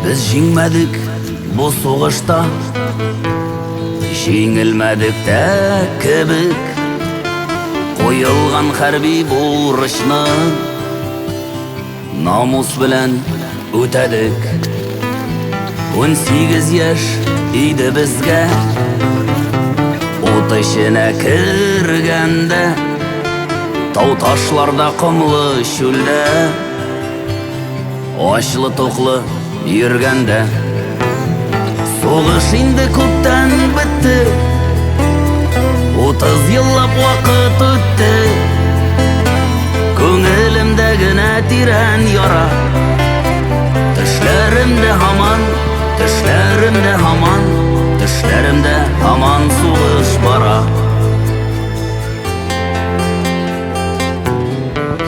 Без җиңмәдек бу сугышта, җиңелмәдек тә кебек. Куелган хәрби бурычны намус белән үтәдек. 18 яшь иде безгә, ут эченә кергәндә, тау ташларда, комлы чүлдә, ачлы-туклы йөргәндә. Сугыш инде күптән бетте, 30 еллап вакыт үтте. Күңелемдә генә тирән яра, төшләремдә һаман, төшләремдә һаман, төшләремдә һаман сугыш.